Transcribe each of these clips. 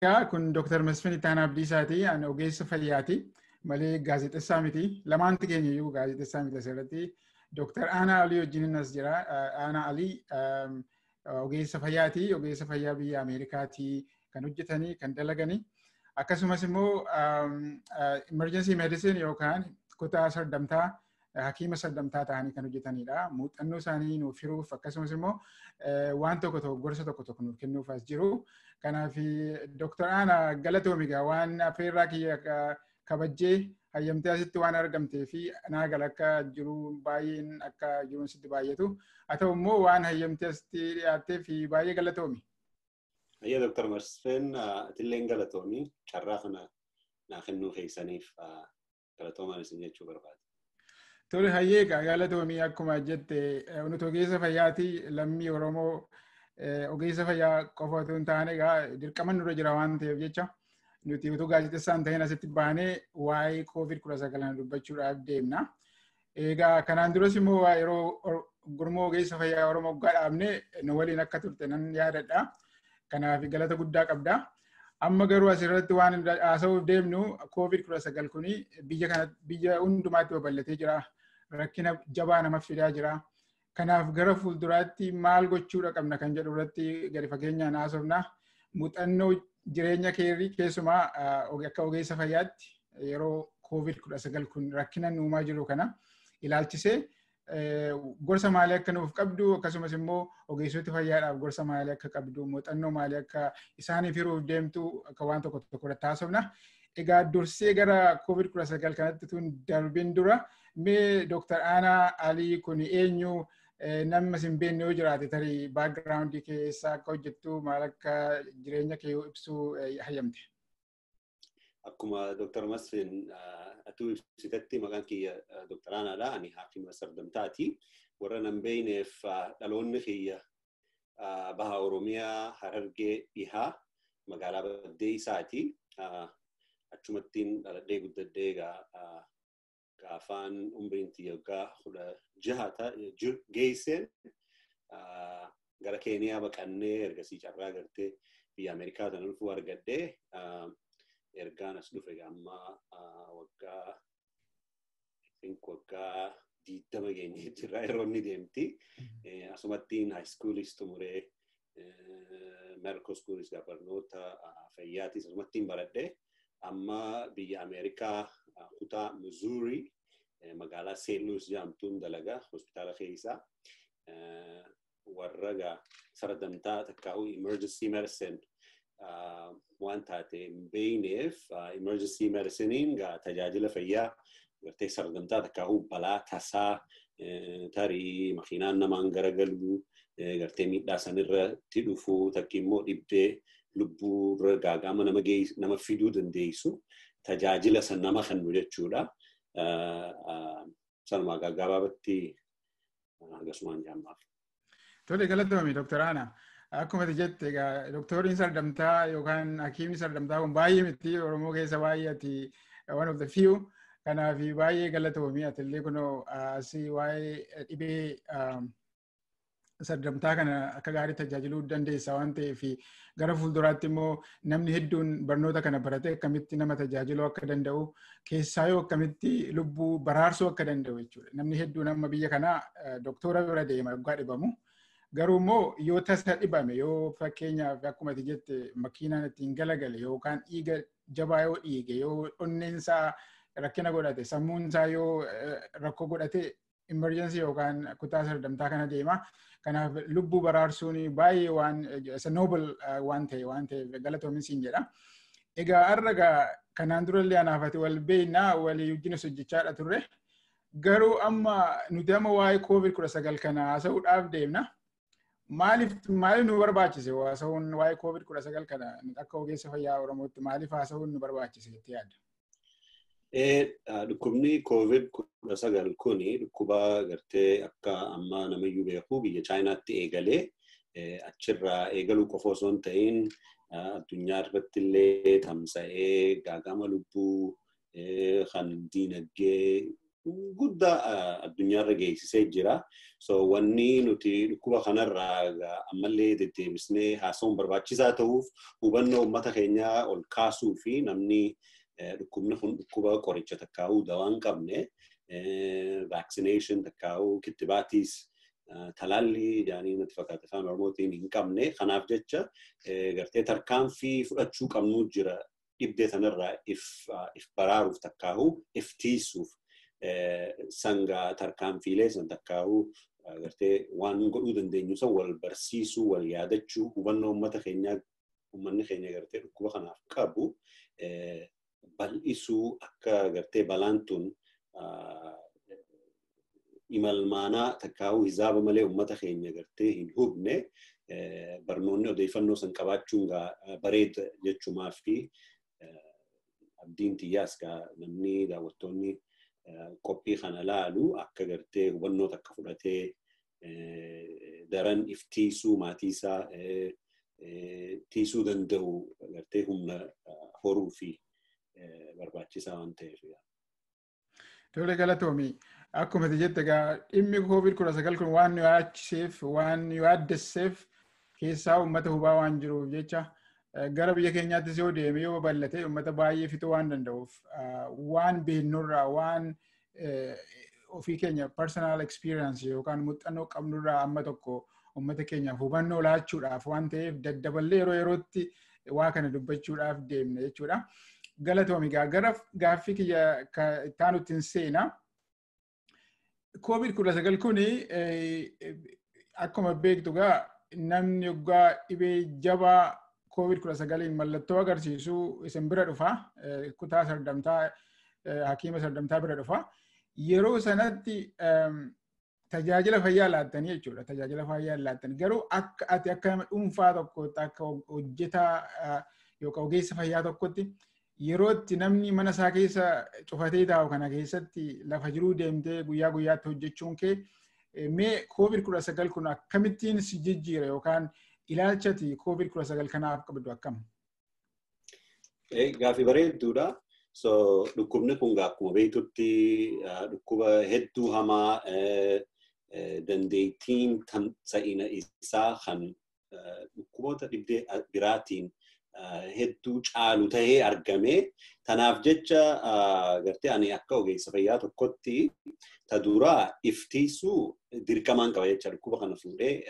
Egaa kun Dr. Masfin Ittaanaa Abdiisaati. Ani ogeessa fayyaati malee gaazexessaa miti. Lamaanti keenya iyyuu gaazexessaa miti asirratti. Dr. Aanaa Alii wajjin as jira. Aanaa Alii ogeessa fayyaati. Ogeessa fayyaa biyya Ameerikaati kan hojjetanii, kan dalaganii. Akkasumas immoo emergency medicine yookaan kutaa sardamtaa, hakiima sardamtaa ta'anii kan hojjetanidha. Muuxannoo isaanii nuuf hiruuf, akkasumas immoo waan tokko tokko, gorsa tokko tokko nuuf kennuuf as jiru. Kanaaf Dr. Aanaa, galatoomi egaa waan affeerraa kiyya kabajjee hayyamtee asitti waan argamtee fi naa gala akka jiru baay'een akka jiruun sitti baay'atu. Haa ta'u immoo waan hayyamtee asitti dhiyaattee fi baay'ee galatoomi. Ayya Dr. Masfin, atilleen galatoomi, carraa kana naa kennuu keessaniif galatoomaan isin jechuu barbaada. Tole, hayyee, egaa galatoomii. Akkuma jette nuti ogeessa fayyaati. Lammii Oromoo ogeessa fayyaa qofa otoo hin taane, egaa dirqama nurra jira waan ta'eef jecha nuti utuu gaazexeessaa hin ta'in asitti baanee waa'ee COVID-19 dubbachuudhaaf deemna. Egaa kanaan duras immoo yeroo gurmuu ogeessa fayyaa Oromoo waggaa dhaabne nu waliin akka turte nan yaadadha. Kanaaf galata guddaa qabda. Amma garuu asirratti waan haasa'uuf deemnu, COVID-19 kuni biyya kana, biyya hundumaatti babal'atee jira. Rakkina jabaa nama fidaa jira. Kanaaf gara fuulduraatti maal gochuudha qabna kan jedhu irratti gadi fageenyaan haasofna. Muuxannoo jireenya keerrii, keessumaa akka ogeessa fayyaatti yeroo COVID-19 kun rakkina uumaa jiru kana ilaalchisee gorsa maalii akka nuuf qabdu, akkasumas immoo ogeessota fayyaadhaaf gorsa maalii akka qabdu, muuxannoo maalii akka isaaniif hiruuf deemtu akka waan tokko tokko irratti haasofna. Egaa dursee gara COVID-19 kanatti tun darbin dura, mee Dr. Aanaa Alii kun eenyu? Nama isin beekne yoo jiraate, tarii background keessa akka hojjettu, maal akka jireenya kee yoo ibsuu hayyamte. Akkuma Dr. Masfin atuu ibsitetti, maqaan kiyya Dr. Aanaadha. Ani haakima sardamtaati. Warra nan beekneef, dhaloonni kiyya baha Oromiyaa, Harargee Dhihaa, magaalaa Baddeessaati. Achumattiin dhaladhee guddadhee. Egaa gaafaan umriin tiyya waggaa 16 geesseen gara Keeniyaa baqannee, ergasii carraa gartee biyya Ameerikaa tan dhufuu argadhee. Ergaan as dhufe amma waggaa, I think, waggaa 20 geenyee jirra, yeroo inni deemti. Asumattiin high schoolis xumuree, medical schoolis, barnoota fayyaatis asumattiin baradhee, amma biyya Ameerikaa kutaa Missouri, magaalaa St. Louis jedhamtuun dalagaa hospitaala keessaa. Warra gaa sardamtaa takkaa'u emergency medicine waan taate hin beekneef, emergency medicine gaa tajaajila fayyaa gartee sardamtaa takkaa'u balaa tasaa, tarii makiinaan namaan garagaluu, gartee miidhaa sanirratti dhufuu, takki immoo dhibdee lubbuurra gaaga'ama nama fiduu dandeessu tajaajila san nama kennu jechuudha. Sanumaa gaggabaabatti akkasumaan jaammaaf. Tole, galatoomi Dr. Aanaa. Akkuma ati jette egaa doktoriin sardamtaa yookaan hakiimni sardamtaa kun baay'ee miti Oromoo keessa, baay'ee ati one of the few. Kanaaf baay'ee galatoomi. Ati illee kunoo asii waa'ee dhibee sardamtaa kana akka gaarii tajaajiluu dandeessa waan ta'eef, gara fuulduraatti immoo namni hedduun barnoota kana baratee akkamitti nama tajaajiluu akka danda'u, keessaa yoo akkamitti lubbuu baraarsuu akka danda'u jechuudha. Namni hedduun amma biyya kanaa doktora bira deema yoggaa dhibamu. Garuu immoo yoo tasa dhibame, yoo fakkeenyaaf akkuma ati jette makiinaan ittiin galagale, yookaan dhiiga jabaa yoo dhiige, yoo onneensaa rakkina godhate, sammuun isaa yoo rakkoo godhate, emergency yookaan kutaa sardamtaa kana deema. Kanaaf lubbuu baraarsuun baay'ee waan isa noble waan ta'eef galatoomin siin jedha. Egaa har'a egaa kanaan durallee anaaf ati wal beeknaa, walii wajjinis hojjechaadha turre. Garuu amma nuti amma waa'ee COVID-19 kana haasa'uudhaaf deemna. Maaliif nu barbaachise haasa'uun waa'ee COVID-19 kana? Akka ogeessa fayyaa Oromootti maaliif haasa'uun nu barbaachise jettee yaadda? Dhukkubni COVID-19 kuni dhukkuba gartee akka amma namayyuu beeku biyya Chaayinaatti eegalee, achirraa eegaluu qofa osoo hin ta'in addunyaa irratti illee tamsa'ee gaagama lubbuu kan diinagdee guddaa addunyaarra geessisee jira. So wanni nuti dhukkuba kanarraa ammallee deddeebisnee haasa'uun barbaachisaa ta'uuf hubannoo uummata keenyaa ol kaasuu fi namni dhukkubni kun dhukkuba qoricha takkaa'uu dawaa hin qabne, vaccination takkaa'uu kittibaatiis, talaallii jaanii natti fakkaate afaan Oromootiin, hin qabne. Kanaaf jecha gartee tarkaanfii fudhachuu qabnu jira dhibdee sanarraa if baraaruuf takkaa'uu if tiisuuf. Sanga tarkaanfiilee san takkaa'uu gartee waan godhuu dandeenyu san wal barsiisuu, wal yaadachuu, hubannoo uummata keenyaa, uummanni keenya gartee dhukkuba kanaaf qabu bal'isuu, akka gartee balaan tun imalmaanaa takkaa'uu hizaaba malee uummata keenya gartee hin hubne, barnoonni odeeffannoo san qabaachuun bareeda jechumaa fi abdiin xiyyaas gaa namni daawwattoonni qophii kana laalu akka gartee hubannoo takka fudhatee daran if tiisuu, maatii isaa tiisuu danda'u gartee humna horuu fi barbaachisaa waan ta'eef. Tole, galatoomi. Akkuma ati jette egaa dhimmi COVID-19 kun waan nu yaachiseef, waan nu yaaddesseef, keessaa uummata hubaa waan jiruuf jecha, gara biyya keenyaattis yoo deeme, yoo babal'ate, uummata baay'ee fixuu waan danda'uuf, waan beeknurraa, waan ofii keenya personal experience yookaan muuxannoo qabnurraa amma tokko uummata keenyaaf hubannoo laachuudhaaf waan ta'eef, daddaballee yeroo yerootti waa kana dubbachuudhaaf deemne jechuudha. Galatoomi. Gara gaaffii kiyya itti hin seena. COVID-19 kuni akkuma beektu gaa namni yoggaa dhibee jabaa COVID-19n mallattoo agarsiisu isin bira dhufa, kutaa sardamtaa, hakiima sardamtaa bira dhufa. Yeroo sanatti tajaajila fayyaa laattanii jechuudha. Tajaajila fayyaa laattanii garuu akka ati akka nama dhuunfaa tokkotti, akka hojjetaa yookaan ogeessa fayyaa tokkotti, yeroo itti namni mana isaa keessa cufatee taa'u kana keessatti lafa jiruu deemtee guyyaa guyyaatti hojjechuun kee, mee COVID-19 kun akkamittiin si jijjiira yookaan ilaalchati COVID-19 kanaaf qabdu akkam? Gaaffii bareedduudha. So dhukkubni kun akkuma beektutti dhukkuba hedduu hamaa, dandeettiin tamsa'ina isaa kan dhukkuboota dhibdee biraatiin hedduu caalu tahee argame. Tanaaf jecha gartee ani akka ogeessa fayyaa tokkotti ta duraa iftiisuu dirqamaan qaba jecha. Dhukkuba kana fuudhee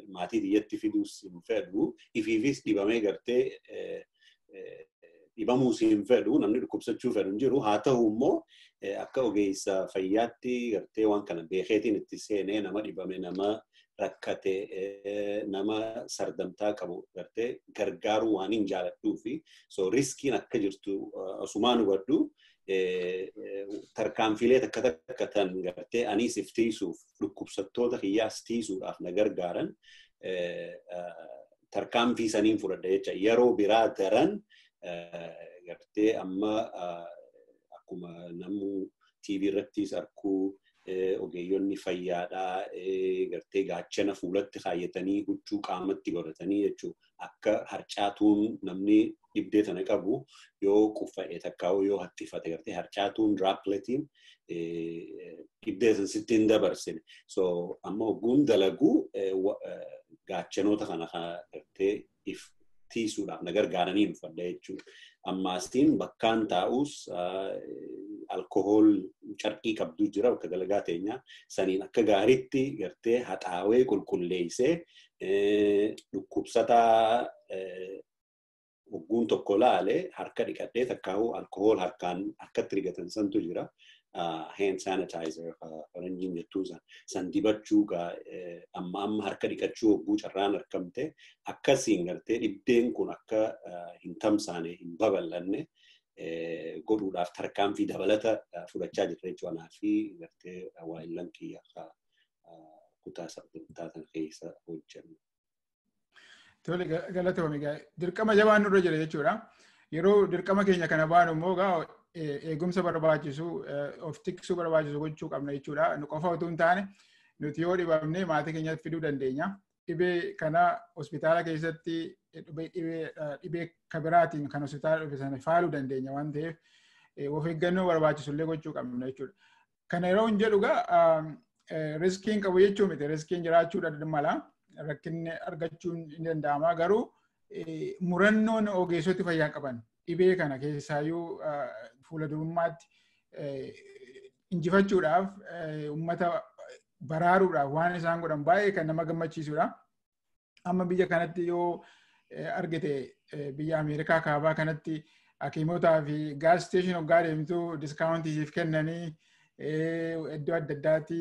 maatii biyyatti fiduus hin fedhu, ifiifis dhibamee gartee dhibamuus hin fedhu, namni dhukkubsachuu fedhu hin jiru. Haa ta'u immoo akka ogeessa fayyaatti gartee waan kana beekeetiin itti seenee nama dhibame, nama rakkate, nama sardamtaa qabu gartee gargaaruu waan hin jaaladhuu fi so riskiin akka jirtu osumaan hubadhu, tarkaanfilee takka takka tan gartee anis if tiisuuf, dhukkubsattoota kiyyaas tiisuudhaaf na gargaaran tarkaanfii saniin fudhadha jecha. Yeroo biraa daran gartee amma akkuma namuu TV irrattis arkuu, ogeeyyonni fayyaadhaa gartee gaachana fuulatti kaayyatanii, huccuu qaamatti godhatanii jechuudha. Akka harcaatuun namni dhibdee tana qabu yoo quffa'e takkaa'u yoo haxxifate gartee harcaatuun, dropletiin, dhibdee san sitti hin dabarsine. So amma hogguun dalaguu gaachanoota kana gartee if tiisuudhaaf na gargaaranii uffadha jechuudha. Ammaastiin bakkaan taa'us alkohool carqii qabduu jira bakka dalagaa teenyaa, saniin akka gaariitti gartee haxaawee qulqulleessee, dhukkubsataa hogguun tokko laale harka dhiqadhee takkaa'uu alkohool harkaan harkatti rigatan santu jira. Hand sanitizer faranjiin jettuu san dibachuu, amma amma harka dhiqachuu hogguu carraan argamte, akkasiin gartee dhibdeen kun akka hin tamsaane, hin babal'anne godhuudhaaf tarkaanfii dabalata fudhachaa jirra jechuudha. Anaa fi gartee waayillan kiyya kutaa sabdantaa sana keessa hojjennu. Tole, galatoomi. Dirqama jabaan nurra jira jechuudha. Yeroo dirqama keenya kana baanu immoo gaa eegumsa barbaachisu, of tiksuu barbaachisu gochuu qabna jechuudha. Nu qofa utuu hin taane nuti yoo dhibamne maatii keenyatti fiduu dandeenya. Dhibee kana hospitaala keessatti dhibee kabiraatiin kan hospitaala dhufe sana faaluu dandeenya waan ta'eef, of eeggannoo barbaachisu illee gochuu qabna jechuudha. Kana yeroo hin jedhu egaa riskiin qabu jechuu miti. Riskiin jiraachuu mala. Rakkinni argachuun ni danda'ama. Garuu murannoon ogeessoti fayyaa qaban dhibee kana keessaayyuu fuula durummaatti injifachuudhaaf uummata baraaruudhaaf waan isaan godhan baay'ee kan nama gammachiisudha. Amma biyya kanatti yoo argite biyya Ameerikaa kaabaa kanatti hakiimotaa fi gas station hoggaa deemtu discountii siif kennanii iddoo adda addaatti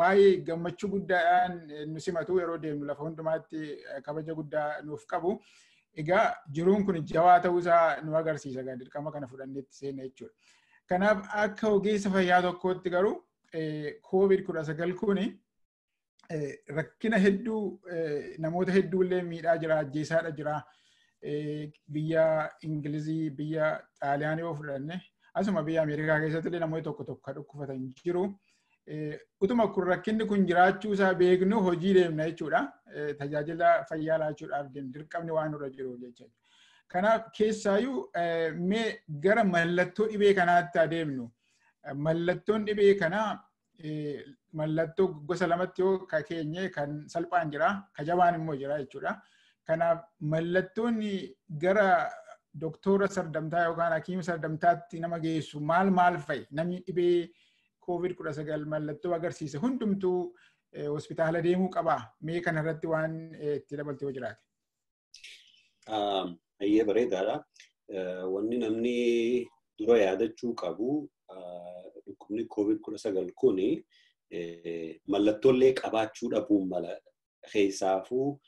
baay'ee gammachuu guddaadhaan nu simatu yeroo deemnu lafa hundumaatti kabaja guddaa nuuf qabu. Egaa jiruun kun jabaa ta'uusaa nu agarsiisa egaa dirqama kana fudhanneetti seenna jechuudha. Kanaaf akka ogeessa fayyaa tokkootti garuu COVID-19 kuni rakkina hedduu namoota hedduu illee miidhaa jira, ajjeesaadha jira. Biyya Ingilizii, biyya Xaaliyaanii yoo fudhanne asuma biyya Ameerikaa keessatti illee namoonni tokko tokko kan dhukkubsatan jiru. Utuma kun rakkinni kun jiraachuu isaa beeknu hojii deemna jechuudha. Tajaajila fayyaa laachuudhaaf deemna dirqamni waan nurra jiru jechuudha. Kanaaf keessaayyuu mee gara mallattoo dhibee kanaatti adeemnu. Mallattoon dhibee kanaa mallattoo gosa lamatti yoo keenye kan salphaan jira, ka jabaan immoo jira jechuudha. Kanaaf mallattoon gara doktora sardamtaa yookaan hakiima sardamtaatti nama geessu maal maal fa'i? Namni dhibee COVID-19 mallattoo agarsiise hundumtuu hospitaala deemuu qabaa? Mee kanarratti waan itti dabalte yoo jiraate. Ayyee bareedaadha. Wanni namni dura yaadachuu qabu dhukkubni COVID-19 kuni mallattoolee qabaachuu dhabuun mala. Keessaafuu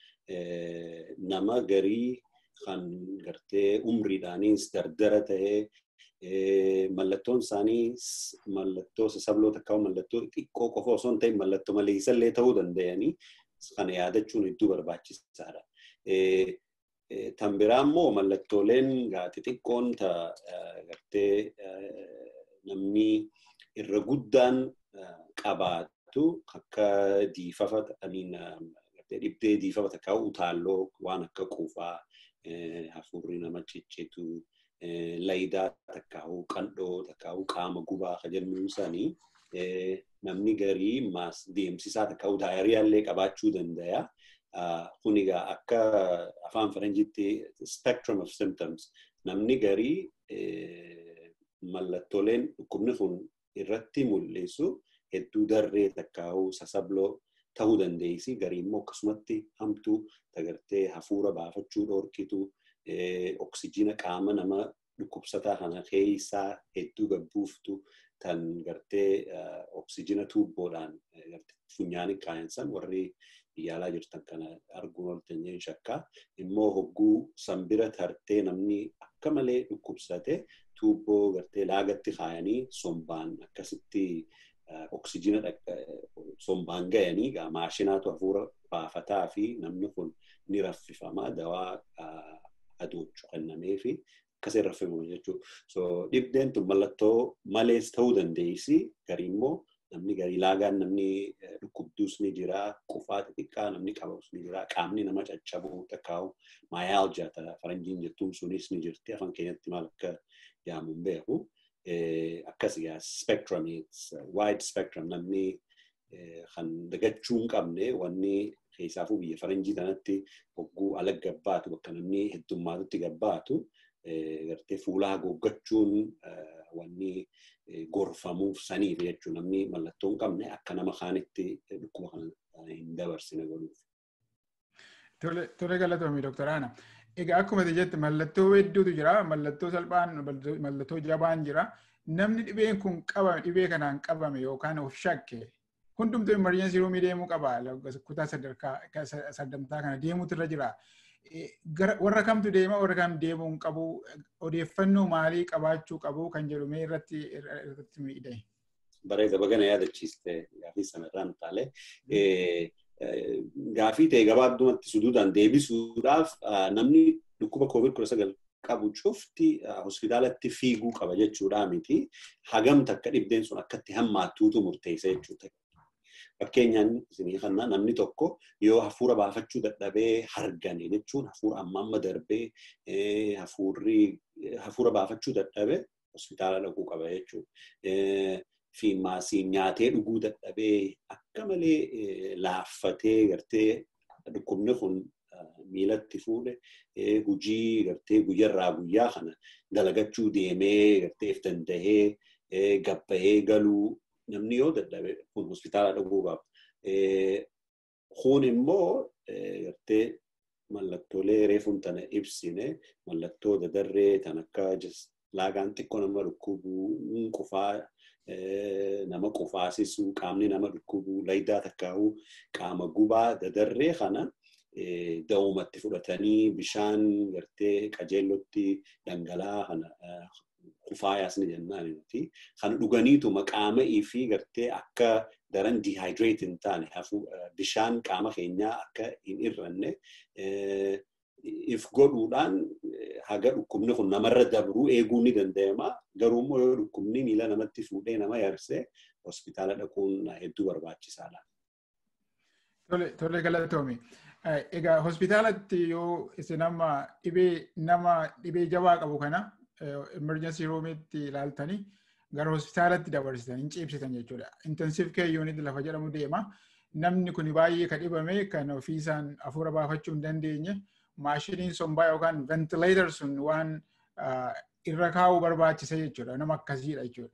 nama garii kan gartee umriidhaanis dardara ta'ee mallattoon isaanii mallattoo sasabloo takka mallattoo xiqqoo qofa osoo hin ta'in mallattoo maleessallee ta'uu danda'anii kana yaadachuun hedduu barbaachisaadha. Tan biraa immoo mallattooleen xixiqqoon gartee namni irra guddaan qabaatu akka diifafa dhibdee diifafa takka utaalloo waan akka quufaa hafuurri nama ciccitu layidaa takkaa'uu qandhoo takkaa'uu qaama gubaa ka jennuun sanii namni garii maas deemsisaa takkaa'uu daayiriyaallee qabaachuu danda'a. Kun egaa akka afaan faranjiitti spectrum of symptoms namni garii mallattooleen dhukkubni kun irratti mul'isu hedduu darree takkaa'uu sasabloo ta'uu dandeessi. Garii immoo akkasumatti hamtuu tagartee hafuura baafachuu dhorkitu oksijiina qaama nama dhukkubsataa kana keessaa hedduu gabbuuftu tan gartee oksijiina tuubboodhaan funyaanii kaayan warri yaalaa jirtan kana arguun ooltan shakkaa. Immoo hogguu sanbira tartee namni akka malee dhukkubsate tuubboo gartee laagatti kaayanii sombaan akkasitti oksijiina sombaan gayanii maashinaatu hafuura baafataa fi namni kun ni raffifama dawaa adoochu kennamee fi akkasiin raffifama jechuudha. So dhibdeen tun mallattoo malees ta'uu dandeessi. Garii immoo namni garii laagaan namni dhukkubduus ni jira, qufaa xixiqqaa namni qabus ni jira, qaamni nama caccabuu takkaa'u myalgia faranjiin jettuun sunis ni jirti. Afaan keenyatti maal akka jedhamu hin beeku. Akkas egaa spectrum, it's wide spectrum namni kan dagachuu hin qabne wanni keessaafuu biyya faranjii kanatti hogguu ala gabbaatu bakka namni heddummaatutti gabbaatu gartee fuula haguuggachuun wanni gorfamuuf saniif jechuun namni mallattoo hin qabne akka nama kaanitti dhukkuba kana hin dabarsine godhuuf. Tole galatoomii Dooktar Aanaa. Egaa akkuma ati jette mallattoo hedduutu jira. Mallattoo salphaan, mallattoo jabaan jira. Namni dhibeen kun qabame, dhibee kanaan qabame yookaan of shakke hundumtuu emergency roomii deemuu qaba. Kutaa sadarkaa saddamtaa kana deemuutu irra jira. Warra kamtu deema, warra kam deemuu hin qabu, odeeffannoo maalii qabaachuu qabu kan jedhu mee irratti miidhee. Bareeda bagana yaadachiiste gaafii sanarraan taalee. Gaafii ta'e gabaabdumatti suduudhaan deebisuudhaaf namni dhukkuba COVID-19 qabu cufti hospitaalatti fiiguu qaba jechuudhaa miti. Hagam takka dhibdeen sun akkatti hammaattuutu murteessa jechuudha. Fakkeenyaan isinii kana namni tokko yoo hafuura baafachuu dadhabee hargane jechuun hafuura amma amma darbee hafuurri hafuura baafachuu dadhabee hospitaala dhaquu qaba jechuudha. Fi maasiin nyaatee dhuguu dadhabee akka malee laaffatee gartee dhukkubni kun miilatti fuudhe hojii gartee guyyarraa guyyaa kana dalagachuu deemee gartee if dandahee gabbahee galuu namni yoo dadhabe kun hospitaala dhaquu qaba. Kun immoo gartee mallattoolee reefuun tana ibsine mallattoo dadarree tan akka laagaan xiqqoo nama dhukkubuu qufaa nama qufaasisuu qaamni nama dhukkubuu laydaa takkaa'uu qaama gubaa dadarree kana da'umatti fudhatanii bishaan gartee qajeellotti dhangala'aa kana qufaayaas ni jennaan nuti. Kana dhuganiituma qaama fi gartee akka daran dehydrate hin taane bishaan qaama keenyaa akka hin irranne if godhuudhaan haga dhukkubni kun namarra dabruu eeguun ni danda'ama. Garuu immoo yoo dhukkubni miila namatti fuudhee nama yarsee hospitaala dhaquun hedduu barbaachisaadha. Tole, galatoomi. Egaa hospitaalatti yoo isin amma dhibee nama dhibee jabaa qabu kana emergency roomitti ilaaltanii gara hospitaalatti dabarsitan hin ciibsitan jechuudha. Intensive care unit lafa jedhamu deema. Namni kun baay'ee kan dhibame, kan ofiisaan hafuura baafachuu hin dandeenye, maashiniin sombaa yookaan ventilator sun waan irra kaa'uu barbaachisa jechuudha. Nama akkasiidha jechuudha.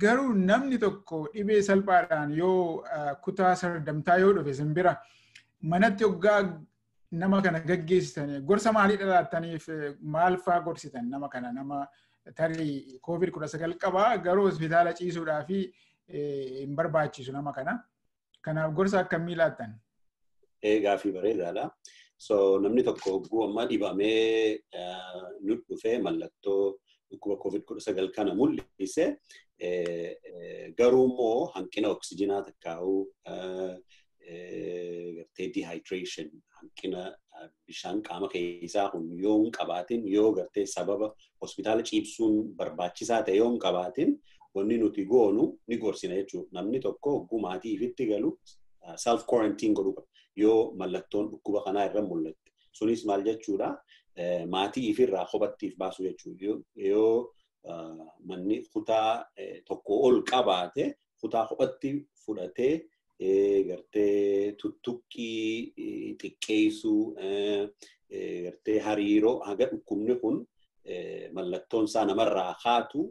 Garuu namni tokko dhibee salphaadhaan yoo kutaa sardamtaa yoo dhufe simbira manatti hoggaa nama kana gaggeessitan gorsa maalii dhalaattaniif, maal faa gorsitan nama kana, nama tarii COVID 19 qabaa garuu hospitaala ciisuudhaa fi hin barbaachisu nama kana? Kanaaf gorsa akkamii laattan? Gaaffii bareedaadha. So namni tokko hogguu amma dhibamee nu dhufee mallattoo dhukkuba COVID 19 kana mul'ise, garuu immoo hanqina oksijinaa takkaa'uu gartee dehydration, hanqina bishaan qaama keessaa kun yoo hin qabaatin, yoo gartee sababa hospitaala ciibsuun barbaachisaa ta'e yoo hin qabaatin, wanni nuti goonu ni gorsina jechuudha. Namni tokko hogguu maatii ifitti galu self quarantine godhuu qaba. Yoo mallattoon dhukkuba kanaa irra mul'atte. Sunis maal jechuudha? Maatii ifirraa kophattiif baasu jechuudha. Yoo manni kutaa tokko ol qabaate kutaa kophatti fudhatee gartee tuttuqqii xiqqeessuu, gartee hariiroo haga dhukkubni kun mallattoon isaa namarraa kaatu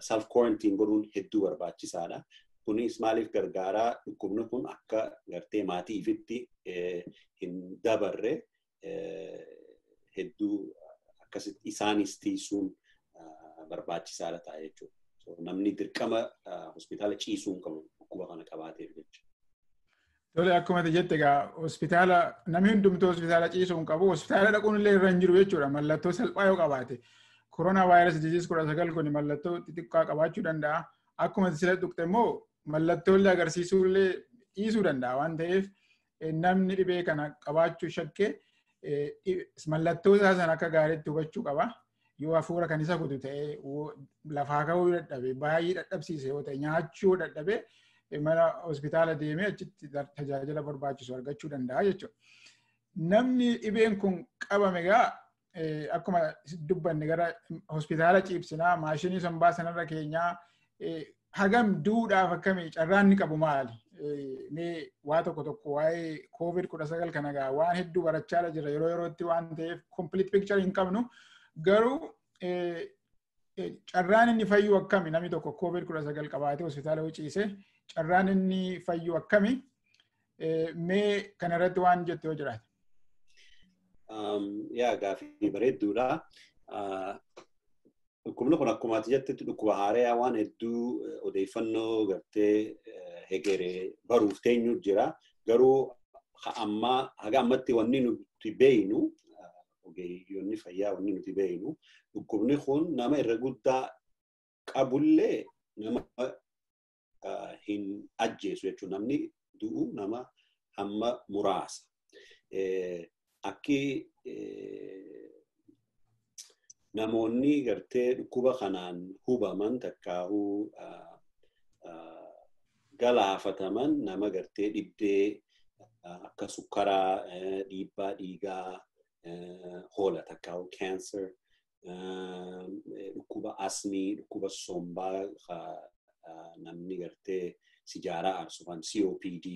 self quarantine godhuun hedduu barbaachisaadha. Kunis maaliif gargaaraa? Dhukkubni kun akka gartee maatii ifitti hin dabarre hedduu akkasitti isaanis tiisuun barbaachisaadha ta'a jechuudha. Namni dirqama hospitaala ciisuu hin qabu dhukkuba kana qabaateef jechuudha. Tole, akkuma ati jette egaa hospitaala namni hundumtuu hospitaala ciisuu hin qabu, hospitaala dhaquun illee irra hin jiru jechuudha mallattoo salphaa yoo qabaate. Corona virus disease 19 kun mallattoo xixiqqaa qabaachuu danda'a. Akkuma sila tuqxe immoo mallattoo illee agarsiisuu illee dhiisuu danda'a waan ta'eef, namni dhibee kana qabaachuu shakkee mallattoo isaa sana akka gaariitti hubachuu qaba. Yoo hafuura kan isa kutu ta'e, lafaa ka'uu dadhabe, baay'ee dadhabsiise yoo ta'e, nyaachuu dadhabe, mana hospitaala deemee achitti tajaajila barbaachisu argachuu danda'a jechuudha. Namni dhibeen kun qabame egaa akkuma dubbanne gara hospitaala ciibsinaa, maashinii sombaa sanarra keenyaa, hagam duudhaaf akkamii carraan inni qabu maali? Mee waa tokko tokko waa'ee COVID 19 kana egaa waan hedduu barachaa jira yeroo yerootti waan ta'eef complete picture hin qabnu. Garuu carraan inni fayyu akkami? Namni tokko COVID 19 qabaatee hospitaala yoo ciise carraan inni fayyu akkami? Mee kanarratti waan jettu yoo jiraate. Yaa, gaaffii bareedduudha. Dhukkubni kun akkuma ati jettetti dhukkuba haaraa, waan hedduu odeeffannoo gartee hegeree baruuf teenyu jira. Garuu ammaa haga ammatti wanni nuti beeynu, ogeeyyoonni fayyaa wanni nuti beeynu, dhukkubni kun nama irra guddaa qabullee nama hin ajjeesu jechuudha. Namni du'u nama hamma muraasa. Akki namoonni gartee dhukkuba kanaan hubaman takkaahuu galaafataman nama gartee dhibdee akka sukkaraa, dhiibbaa dhiigaa, hoola takkaahuu cancer, dhukkuba asmii, dhukkuba sombaa. Namni gartee sijaaraa aarsu kan COPD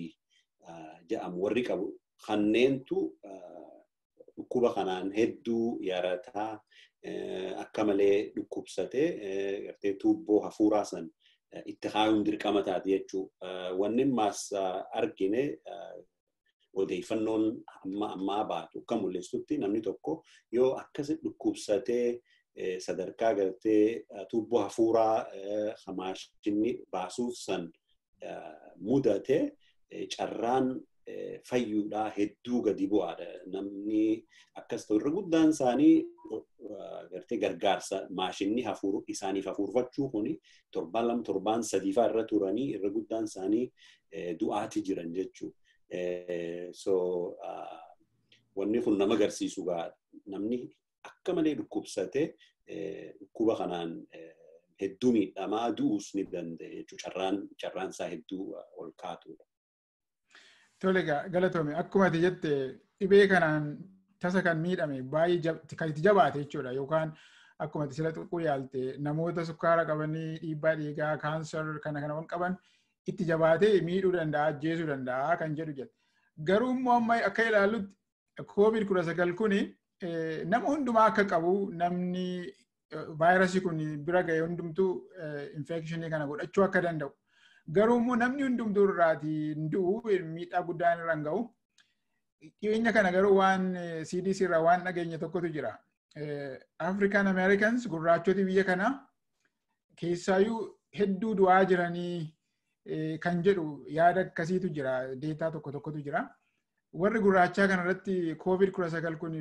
jedhamu warri qabu kanneentu dhukkuba kanaan hedduu yarataa, akka malee dhukkubsatee gartee tuubboo hafuuraa san itti kaayuun dirqama taate jechuudha. Wanni ammaas argine, odeeffannoon amma ammaa baatu akka mul'istutti, namni tokko yoo akkasi dhukkubsatee sadarkaa gartee tuubboo hafuuraa maashinni baasuuf san mudate, carraan fayyuudhaa hedduu gadi bu'aadha. Namni akkas ta'u irra guddaan isaanii gartee gargaarsa maashinni isaaniif hafuurfachuu kuni torbaan 2, torbaan 3 fa'aa irra turanii irra guddaan isaanii du'aati jiran jechuudha. So wanni kun nama agarsiisu gaa, namni akka malee dhukkubsate dhukkuba kanaan hedduu miidhamaa du'uus ni danda'a jechuudha. Carraan isaa hedduu ol kaatudha. Tole egaa, galatoomi. Akkuma ati jette, dhibee kanaan tasa kan miidhame baay'ee kan itti jabaate jechuudha, yookaan akkuma ati sila tuquu yaalte, namoota sukkaara qabanii, dhiibbaa dhiigaa, kaansar kana kana qaban itti jabaatee miidhuu danda'a, ajjeesuu danda'a kan jedhu jette. Garuu immoo amma akka ilaallutti COVID-19 kuni nama hundumaa akka qabu, namni vaayirasii kun bira ga'e hundumtuu infekshinii kana godhachuu akka danda'u. Garuu immoo namni hundumtuu irraatii hin du'u, miidhaa guddaan irra hin ga'u. Dhiyeenya kana garuu waan CDC irraa waan dhageenye tokkotu jira. African Americans, gurraachoti biyya kanaa keessaayyuu hedduu du'aa jiranii kan jedhu yaada akkasiitu jira. Data tokko tokkotu jira. Warri gurraachaa kanarratti COVID-19 kun,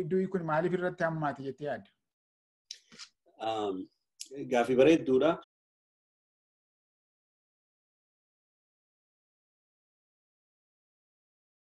du'i kun maaliif irratti hammaate jettee yaadda? Gaafii bareedduudha.